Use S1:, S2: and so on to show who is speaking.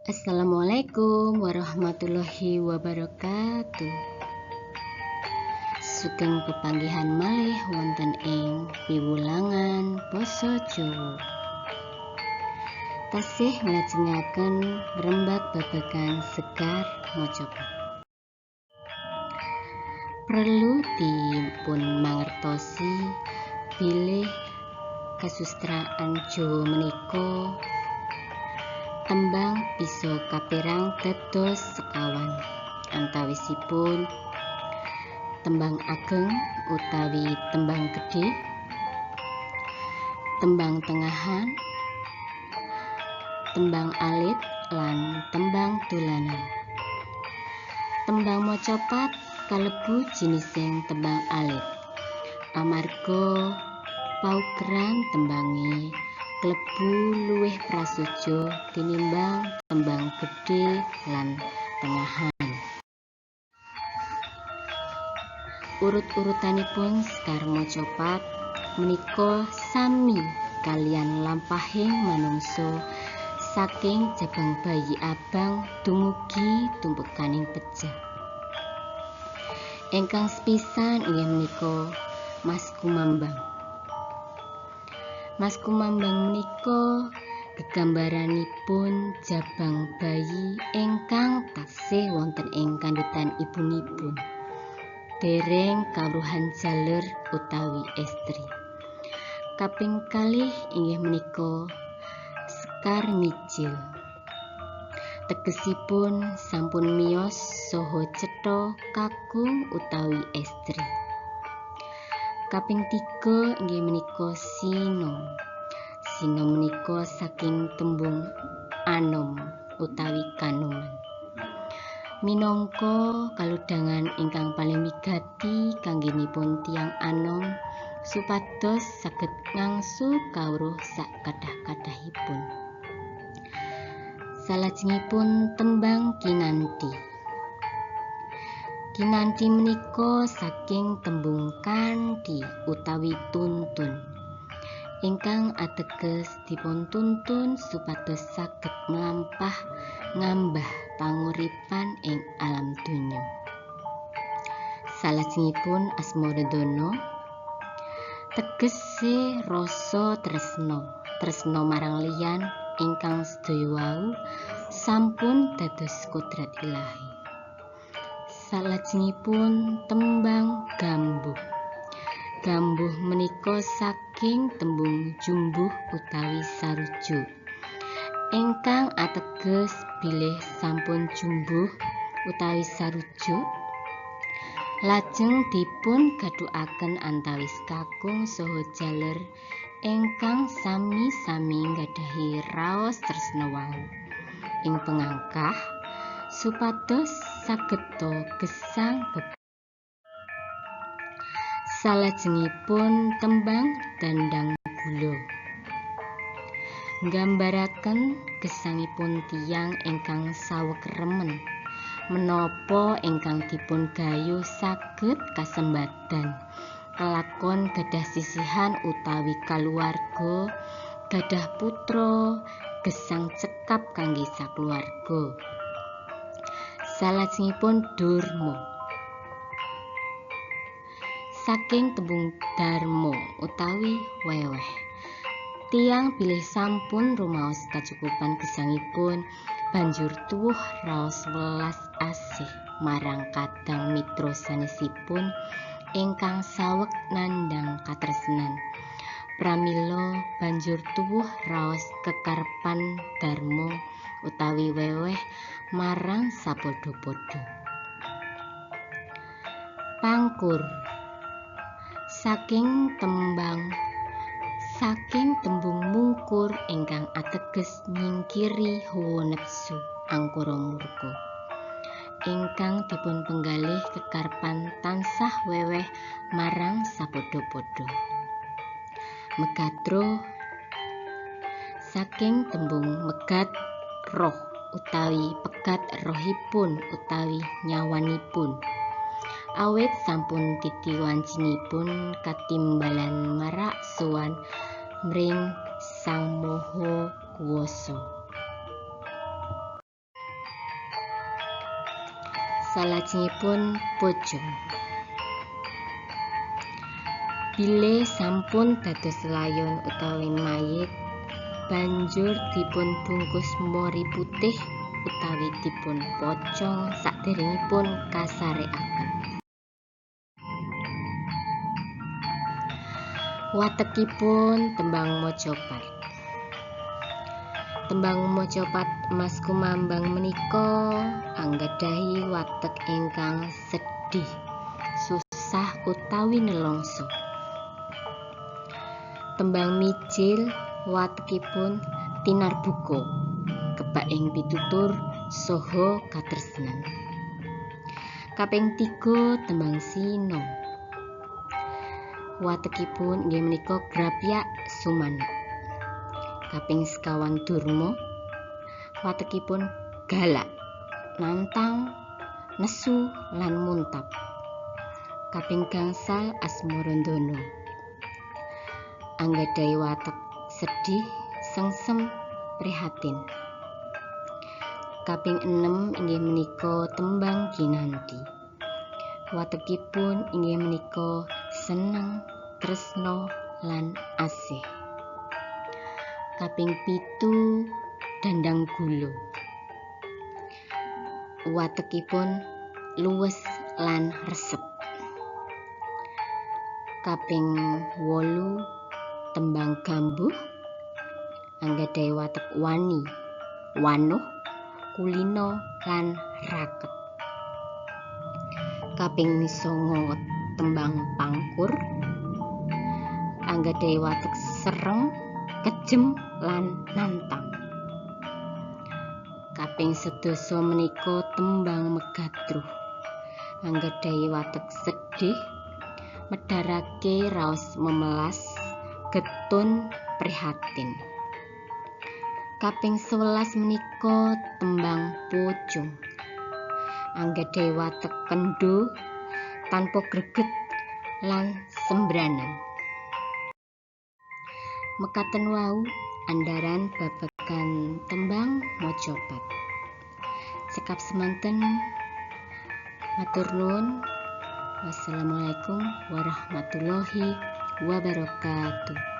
S1: Assalamualaikum warahmatullahi wabarakatuh. Sugeng pepanggihan malih wonten ing piwulangan basa Jawa. Tasih nglajengaken ngrembak babagan sekar macapat. Perlu dipun mangertosi bilih kasustraan Jawa menika tembang bisa kaperang dados sekawan, antawisipun tembang ageng utawi tembang gedhe, tembang tengahan, tembang alit lan tembang dolanan. Tembang macapat kalebu jinising tembang alit amarga paugeran tembange klebu luwih prasaja tinimbang tembang gedhe lan tengahan. Urut-urutanipun sekar macapat menika sami kaliyan lampahing manungsa saking jabang bayi abang dumugi tumpekaning pejah. Ingkang sepisan inggih menika Mas Kumambang. Mas Kumambang menika gegambaranipun jabang bayi ingkang taksih wonten ing kandhutan ibunipun, dereng kawruhan jaler utawi estri. Kaping kalih inggih menika Sekar Mijil. Tegesipun sampun miyos saha cetha kakung utawi estri. Kaping tiga inggih menika Sinom. Sinom menika saking tembung anom utawi kanoman. Minangka kalodhangan ingkang paling wigati kanggenipun tiyang anom supados saged ngangsu kawruh sakathah-kathahipun. Salajengipun tembang Kinanthi. Kinanthi menika saking tembung kanthi utawi tuntun, ingkang ateges dipun tuntun supados saged mlampah ngambah panguripan ing alam donya. Salajengipun Asmaradana tegese rasa tresna, tresna marang liyan ingkang sedaya wau sampun dados kodrat ilahi. Salajengipun tembang Gambuh. Gambuh menika saking tembung jumbuh utawi sarujuk, ingkang ateges bilih sampun jumbuh utawi sarujuk lajeng dipun gathukaken antawis kakung saha jaler ingkang sami-sami nggadahi raos tresna wau ing pengangkah supados sageta gesang. Salajengipun tembang Dandang Gula nggambaraken gesangipun tiyang ingkang saweg remen menapa ingkang dipun gayuh saged kasembadan kelakon gadah sisihan utawi kaluwarga, gadah putra, gesang cekap kangge sakeluarga. Salajengipun Durma saking tembung dharma utawi weweh. Tiyang bilih sampun rumaos kacukupan gesangipun banjur tuwuh raos welas asih marang kadang mitra sanesipun ingkang saweg nandhang katresnan. Pramila banjur tuwuh raos kekarepan dharma utawi weweh marang sapadha-padha. Pangkur saking tembung mungkur ingkang ateges nyingkiri hawa nepsu angkara murka, ingkang dipun penggalih kekarepan tansah weweh marang sapadha-padha. Megatruh saking tembung megat roh utawi pegat rohipun utawi nyawanipun, awit sampun titi wancinipun katimbalan marak sowan mring Sang Maha Kuwasa. Salajengipun pocung. Bilih sampun dados layon utawi mayit banjur dipun bungkus mori putih utawi dipun pocong saderengipun kasarekaken. Watekipun tembang macapat. Tembang macapat Maskumambang menika anggadhahi watek ingkang sedih, susah utawi nelongso. Tembang mijil watekipun tinarbuka, kebak ing pitutur saha katresnan. Kaping 3 tembang sina. Watekipun inggih menika grapyak sumanak. Kaping sekawan durma, watekipun galak, nantang, nesu lan muntap. Kaping gangsal asmarandana, anggadhahi watek sedih, sengsem, prihatin. Kaping 6 inggih menika tembang kinanti. Watekipun inggih menika seneng, tresno lan asih. Kaping 7 dandang gula. Watekipun luwes lan resep. Kaping 8 tembang gambuh, anggadhahi watek wani, wanuh, kulino lan raket. Kaping 9 tembang pangkur, anggadhahi watek sereng, kejem lan nantang. Kaping 10 menika tembang megatruh, anggadhahi watek sedih, medharake raos memelas, getun prihatin. Kaping 11 menika tembang pocung, anggadhahi watek kendho, tanpa greget lan sembranan. Mekaten wau andharan babagan tembang macapat. Cekap semanten, matur nuwun. Wassalamualaikum warahmatullahi wabarakatuh.